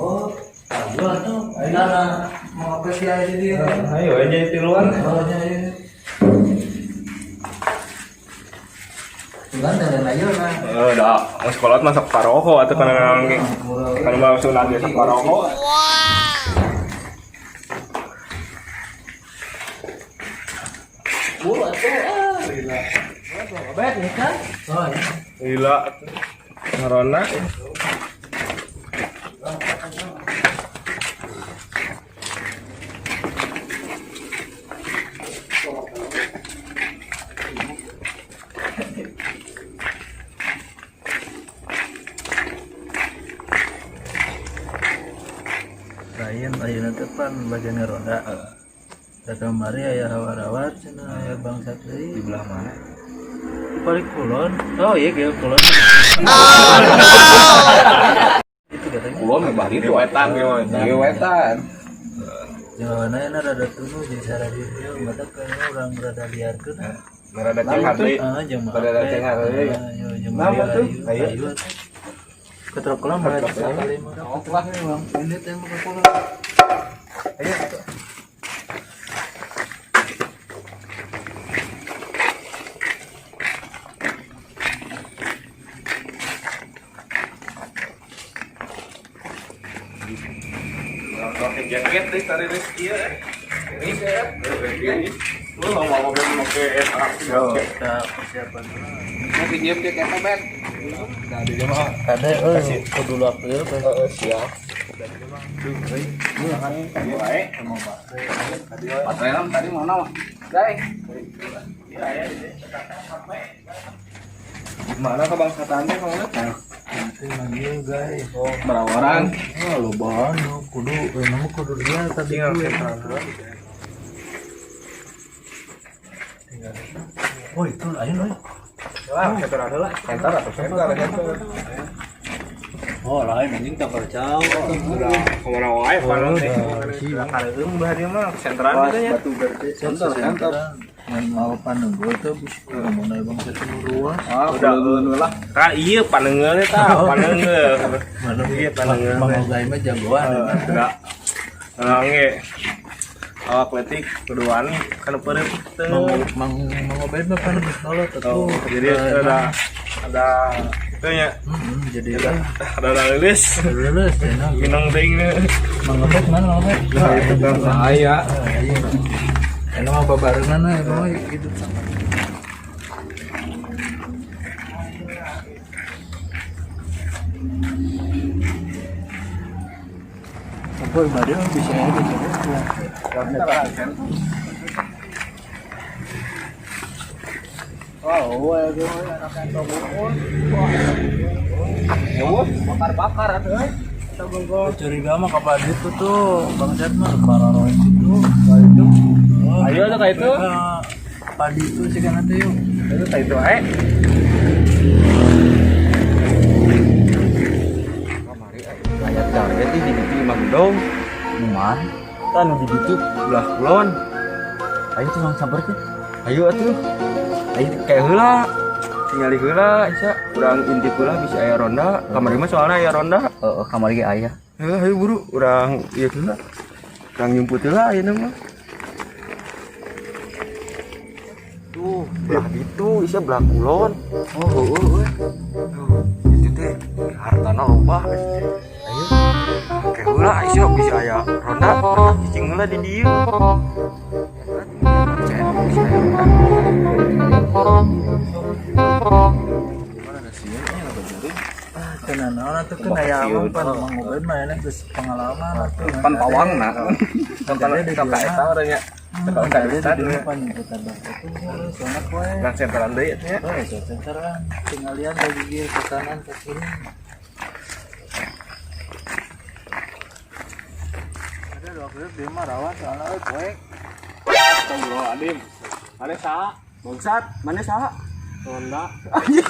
Oh, ayo atuh. Ayo mau apa sih aja dia? Ayo aja tiluan. Oh, nya ieu. Bukan dan ayo nah. Eh, dah, mau sekolah masuk paroko atau kana naon ge. Kana mah sunat ge sok paroko. Bu atuh ah gila. Obet nih kan? Oh, iya. Gila atuh. Ngarona. Lain ayeuna teh pan bagian ngaronda. Da kamari aya hawar-hawar cenah aya bangsat deui. Di belah mana? Di paling kulon. Oh iya ge kulon. Itu katanya. Kulon mah bah ditu wetan ge mah. Ieu wetan. Jawabannya enak rada tunu jeung sarari ieu mata kayaknya urang rada liarkeun. Rada cenghar deui. Ah, jeung mah. Rada cenghar deui. Ayo jeung Nama tuh? Ayo. Ayo. Ketrok lah mah sekali mah. Ketrok bang. Ini teh mah kekulon. Ayo. Pakai jaket deh, tarik rezeki ya. Ini ya. Lu mau mau pakai jaket. Kita persiapan dulu. Mau pinjam jaketnya, Ben. Nah, di mah. Kade euy kudu lapil teh. Heeh, siap. Wae. Baterai tadi mana mah? Dai. Mana kebangsaan teh kamu? Nanti manggil guys. Oh, berapa orang? Oh, loba anu kudu nama kudu dia tadi Tinggal gue. sentral. Tinggal. Oh, itu ayo euy. Lah, senter ada lah. Senter atau senter, senter. Oh, lain anjing tak percaya. Udah kemana wae panon teh. Udah, Kareum belah dia mah senteran gitu ya. Batu berarti Senter, senter. Ngan mau panenggul teh bisi mun aya bangsa nu ruas. Ah, udah dulu lah. Ka ieu panengeul eta, panengeul. Mana Iya, panengeul. Mang Ogai mah jagoan. Enggak. Nangge. Awak letik keduaan kan peureum teu. Mang Mang Mang Obed mah pan geus nolot atuh. Oh, jadi ada itu nya Jadi ada ada lilis lulus enak. minang teuing. Mang Obed mana Mang Obed? Nah, itu kan bahaya. Ah, iya. Enak mah babarengan we mah gitu. Apa ibadah bisa ya bisa. Oh, bakar-bakar atuh. Curiga mah kapan itu tuh Bang Zat mah pararo itu. Itu. Ayo atuh ka itu. Padi itu sih kan atuh yuk. Itu ka itu ae. Kamari aya target di ditu imah gedong. Lumayan. Kan di ditu belah kulon. Ayo tuh langsung samper tuh. Ayo atuh. Ayo kayak heula. Tingali heula isa urang intip heula bisa aya ronda. Kamari mah soalna aya ronda. Heeh, kamari ge aya. Heuh, ayo buru urang ieu heula. Urang nyumput heula ayeuna mah. Tuh, belah ditu isa belah kulon. Oh, heueuh euy. Tuh, itu teh hartana loba. Ayo. Kayak heula isa bisa aya ronda, cicing heula di dieu. Cek bisa aya ronda. Tenan naon atuh kan aya abang pan Mang Obed mah enak geus pengalaman atuh. Pan pawangna. Jadi di Ka eta urang nya. Ka eta di dieu pan nyimputan bangsa tuh soalna kowe. Urang senteran deui atuh nya. Oh, itu senteran. Tinggalian ka gigir ke kanan ke kiri. Ada dua klip dia mah rawat soalnya euy poek. Astagfirullahaladzim. Mana saha? Bangsat, mana saha? Ronda. Anjing.